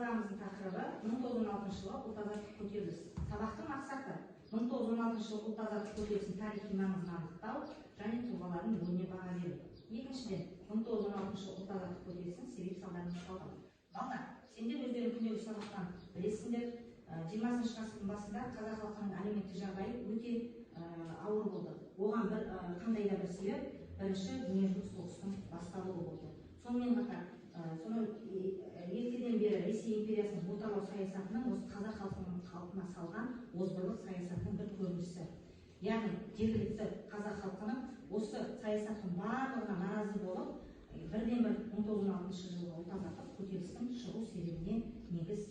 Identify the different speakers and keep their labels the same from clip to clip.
Speaker 1: Сабағымыздың тақырыбы 1916 жылғы ұлт азаттық көтеріліс. Сабақтың мақсаты 1916 жылғы ұлт азаттық көтерілісінің тарихи маңызын анықтау және тұлғалардың рөліне баға беру. Екіншіден, 1916 жылғы ұлт азаттық көтерілісінің себеп салдарын талдау. Балалар, сендер өздерің күнделікті сабақтан білесіңдер, 20 ғасырдың басында қазақ халқының әлеуметтік жағдайы өте ауыр болды. Оған бір қандай да бір себеп бірінші дүниежүзілік соғыстың басталуы болды. Сонымен қатар, сонау ертеден бері Ресей империясының отарлау саясатының осы қазақ халқына салған озбырлық саясатының бір көрінісі. Яғни жергілікті қазақ халқының осы саясаттың барлығына наразы болып, бірден бір 1916 жылғы ұлт азаттық көтерілістің шығу себебіне негіз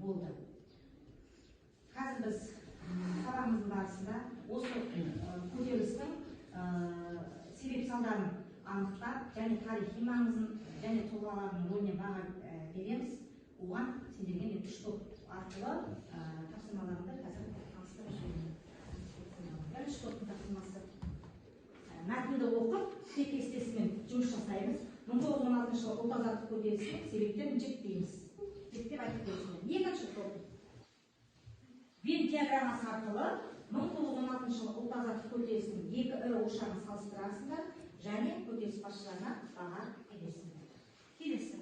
Speaker 1: болды. Қазір біз сабағымыздың барысында осы көтерілістің себеп салдарын анықтап, және тарихи маңызын, және тұлғалардың рөліне баға береміз. Оған сендерге мен үш топ арқылы тапсырмаларымды қазір таныстырып жіберемін. Бірінші топтың тапсырмасы. Мәтінді оқып, кестесімен жұмыс жасаймыз. 1916 жылғы ұлт азаттық көтерілісінің себептерін жіктейміз. Жіктеп айтып бересіңдер. Екінші топ. Венн диаграммасы арқылы 1916 жылғы ұлт азаттық көтерілісінің екі ірі ошағын салыстырасыңдар және көтеріліс басшыларына баға бересіңдер. Келесі,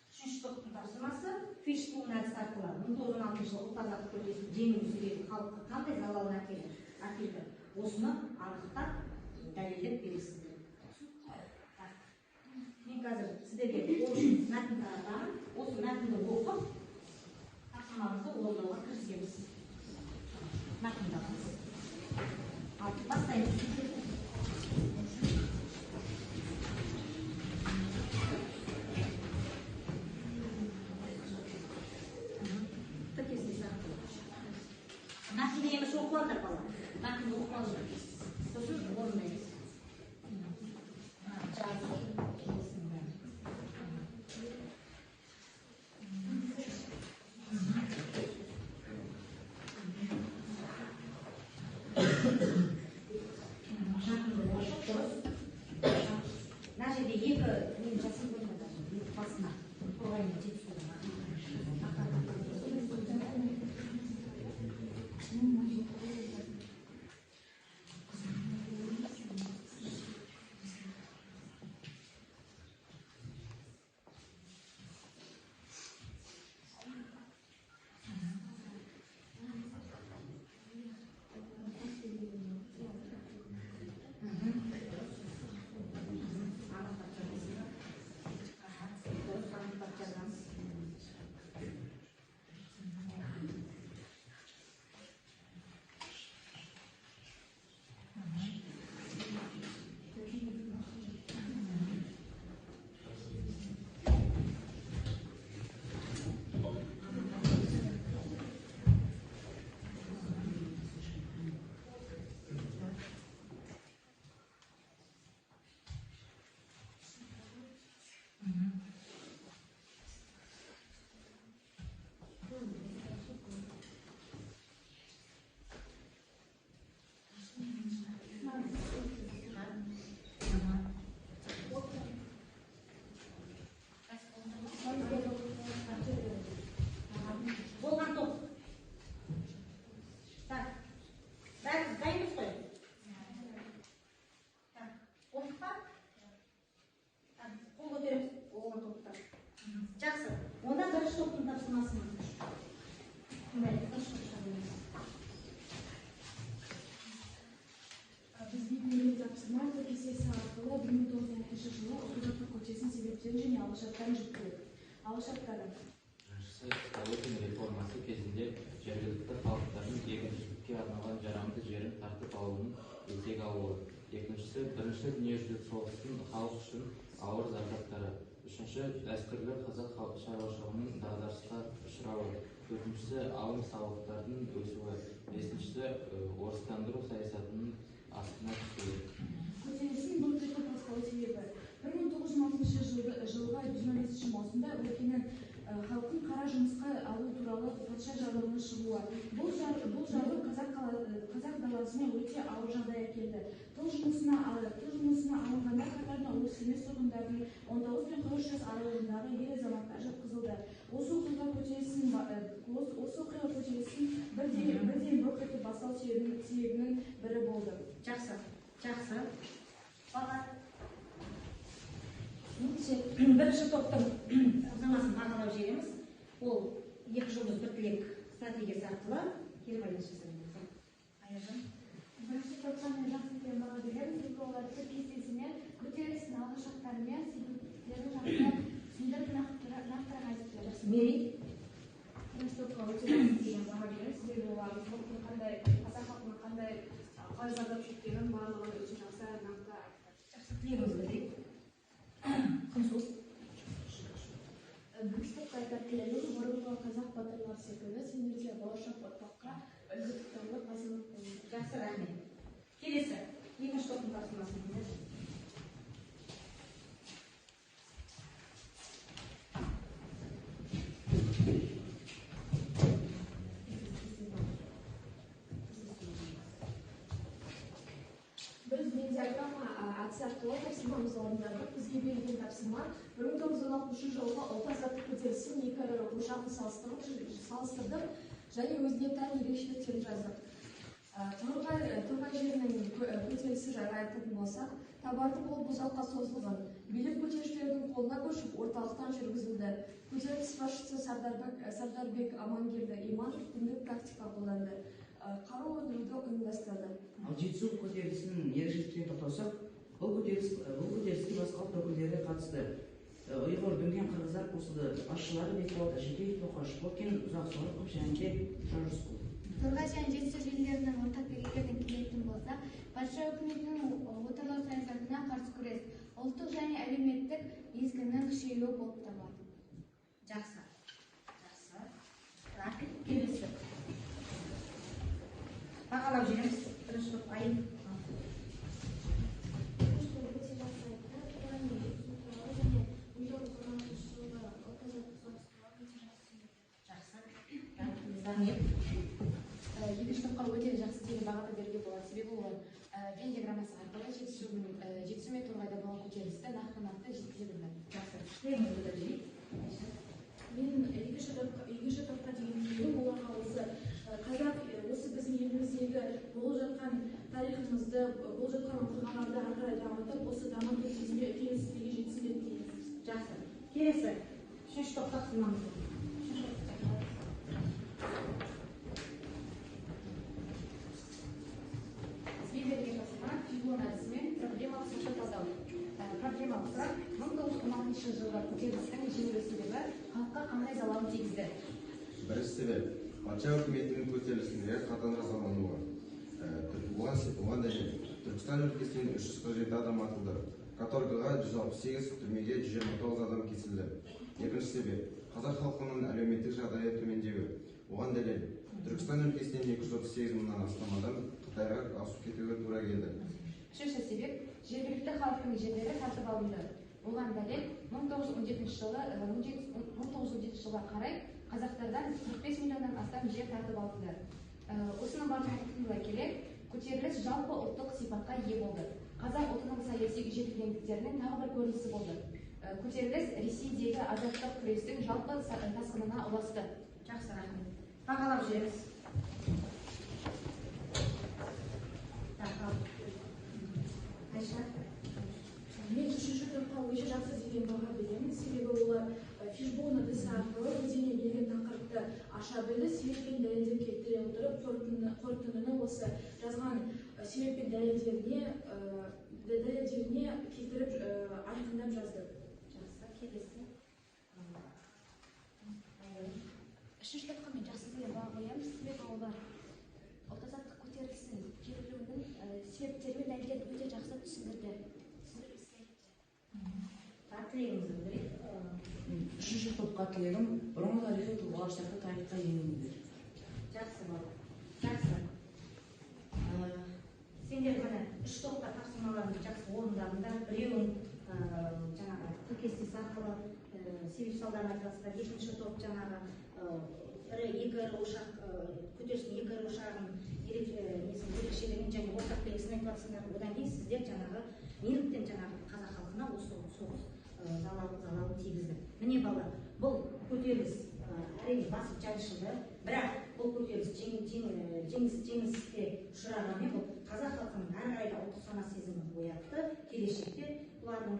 Speaker 1: үшінші топтың тапсырмасы фишбоун әдісі арқылы 1916 жылғы ұлт азаттық көтерілісінің жеңілу себебі халыққа қандай залалын әкелді, осыны анықтап дәлелдеп бересіңдер. Мен қазір сіздерге ол үшін мәтін таратамын. Осы мәтінді оқып, тапсырмамызды орындауға кірісеміз. Мәтінді аламыз. Ал, бастаймыз. Мәтінді емес оқып алыңдар, балалар. Мәтінді оқып алыңдар. Сосын орындаймыз. Мына жерде екі мен жасап қойдым, екі басына торғай мен жетісудың. Болған топ. Так, бәріміз дайынбыз қой? Так, болдық па? Так, қол көтереміз болған топтар. Жақсы, онда бірінші топтың тапсырмасын тыңдайық. Бірінші топ шығармыз.
Speaker 2: Бізге берілген тапсырма кестесі арқылы 1916 жылы ұлт азаттық көтерілісінің себептерін және алғышарттарын жіктеу. Алғышарттары.
Speaker 3: Біріншісі, Столыпин реформасы кезінде жергілікті халықтардың егіншілікке арналған жарамды жерін тартып алуының етек алуы. Екіншісі, бірінші дүниежүзілік соғыстың халық үшін ауыр зардаптары. Үшінші, дәстүрлі қазақ шаруашылығының дағдарысқа ұшырауы. Төртіншісі, алым салықтардың өсуі. Бесіншісі, орыстандыру саясатының астына түсуі.
Speaker 2: Көтерілістің бұл етіп басталу себебі 1916 жылғы 25 маусымда өлкенің халқын қара жұмысқа алу туралы патша жарлығының шығуы. Бұл жарлық қазақ даласына өте ауыр жағдай әкелді. Тыл жұмысына алынғандар қатарына орыс емес тұрғындардың 19 пен 43 жас аралығындағы ер азаматтар жатқызылды. Осы оқиға көтерілістің бірден бұрқ етіп басталу себебінің бірі болды.
Speaker 1: Жақсы, жақсы. Бірінші топтың тапсырмасын бағалап жібереміз. Ол екі жұлдыз бір тілек стратегиясы арқылы кері байланыс жасаймыз. Аяжан.
Speaker 4: Бірінші топқа мен жақсы деген баға беремін, себебі олар тіл кестесімен, көтерілістің алғы шарттарымен, себептерін жақсы түсіндіріп, нақтырақ айтып берді.
Speaker 1: Жақсы. Мерей.
Speaker 2: Бірінші топқа өте жақсы деген баға беремін, себебі олар халықтың қандай, қазақ халқының қандай қалай зардап шеккенін барлығын өте жақсы нақты айтты.
Speaker 1: Жақсы, тілегіңізді білдірейік. Құнсу.
Speaker 2: Бірінші топқа айтар тілегім, бұрынғы қазақ батырлар секілді сендер де болашақ ұрпаққа үлгі тұтарлық азамат болыңдар.
Speaker 1: Жақсы, рахмет. Келесі, екінші топтың тапсырмасын тыңдайық.
Speaker 2: Біз Венн-диаграмма әдісі арқылы тапсырмамызды орындадық. Бізге берілген тапсырма 1916 жылғы ұлт азаттық көтерілісінің екі ірі ошағын салыстырдық және өзіне тән ерекшеліктерін жаздық. Торғай жерінің көтерілісі жайлы айтатын болсақ, табарды болып ұзаққа созылған. Билік көтерілісшілердің қолына көшіп, орталықтан жүргізілді. Көтеріліс басшысы Сардарбек Амангелді Иманов діндік тактика қолданды. Қару өндіруді ұйымдастырды.
Speaker 5: Ал Жетісу көтерілісінің ерекшеліктеріне тоқталсақ, бұл көтеріліске басқа ұлт өкілдері қатысты. Ұйғыр, дүнген, қырғыздар қосылды. Басшылары Бекболат Әшекеев, Тоқаш Бокен, Ұзақ Сорықов және де Тұрар Рысқұлов.
Speaker 4: Торғай және Жетісу жерлерінің ортақ белгілерін келетін болсақ, патша үкіметінің отарлау саясатына қарсы күрес, ұлттық және әлеуметтік езгінің күшеюі болып табылады.
Speaker 1: Жақсы. Жақсы. Рахмет. Келесі. Бағалап жібереміз. Бірінші топ Айым.
Speaker 4: Екінші топ өте жақсы айтты. Торғай мен Жетісу туралы және 1916 жылғы ұлт азаттық соғыс туралы өте жақсы сөйледі.
Speaker 1: Жақсы. Рахмет.
Speaker 6: Екінші топқа өте жақсы деген баға беруге болады. Себебі олар Венн диаграммасы арқылы Жетісу мен Торғайда болған көтерілісті нақты-нақты жеткізе білді.
Speaker 1: Жақсы. Тілегіңізді білдіріп жіберейік.
Speaker 2: Мен екінші топқа деген тілегім, оларға осы қазақ, осы біздің еліміздегі болып жатқан тарихымызды, болып жатқан оқиғаларды ары қарай дамытып, осы дамыту кезінде үлкен жетістікке жетсін деп тілеймін.
Speaker 1: Жақсы. Келесі үшінші топ тапсырмамыз. Үшінші топ тапсырмамыз.
Speaker 6: Бізге берілген тапсырма фигура әдісімен проблемалық сұраққа талдау. Проблемалық сұрақ 1916 жылғы көтерілістің жеңілу себебі халыққа қандай залалын тигізді?
Speaker 7: Бірінші себеп патша үкіметінің көтерілісіндегі қатаң жазалануы. Оған дәлел Түркістан өлкесінен 347 адам атылды. Каторгаға 168, түрмеге 129 адам кесілді. Екінші себеп қазақ халқының әлеуметтік жағдайы төмендеуі. Оған дәлел Түркістан өлкесінен 238 мыңнан астам адам Қытайға ауысып кетуге тура келді.
Speaker 6: Үшінші себеп жергілікті халықтың жерлері тартып алынды. Оған дәлел 1917 жылға қарай қазақтардан 45 миллионнан астам жер тартып алынды. Осының барлығын қорытындылай келе, көтеріліс жалпы ұлттық сипатқа ие болды. Қазақ ұлтының саяси жетілгендіктерінің тағы бір көрінісі болды. Көтеріліс Ресейдегі азаттық күрестің жалпы тасқынына ұласты.
Speaker 1: Жақсы, рахмет. Бағалап жібереміз. Айша.
Speaker 2: Мен үшінші топқа өте жақсы деген баға беремін, себебі олар фишбоун әдісі арқылы өздеріне берген тақырыпты аша білді, себеп пен дәлелдер келтіре отырып, қорытындыны осы жазған себеп пен дәлелдеріне келтіріп айқындап жазды.
Speaker 1: Жақсы, келесі.
Speaker 4: Үшінші топқа мен жақсы деген баға қоямын, себебі олар ұлт азаттық көтерілісінің жеңілуінің себептері мен дәлелдерін өте жақсы түсіндірді.
Speaker 1: Тілегіңізді білдірейік.
Speaker 5: Үшінші топқа тілегім, бұрынғы тарихи тұлғалар сияқты тарихқа еніңдер.
Speaker 1: Жақсы болды. Жақсы. Сендер міне үш топта тапсырмаларыңды жақсы орындадыңдар. Біреуің жаңағы тіл кестесі арқылы себеп салдарын айтып жатсыздар. Екінші топ жаңағы екі ірі ошақ, көтерілістің екі ірі ошағының ерекшелігін және ортақ белгісін айтып жатсыңдар. Одан кейін сіздер жаңағы неліктен жаңағы қазақ халқына осы соғыс залалын тигізді. Міне балалар, бұл көтеріліс әрине басып жаншылды, бірақ бұл көтеріліс жеңіске ұшырағанымен бұл қазақ халқының әрі қарай да ұлттық сана сезімін оятты, келешекте бұлардың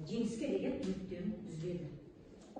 Speaker 1: жеңіске деген үміттерін үзбеді.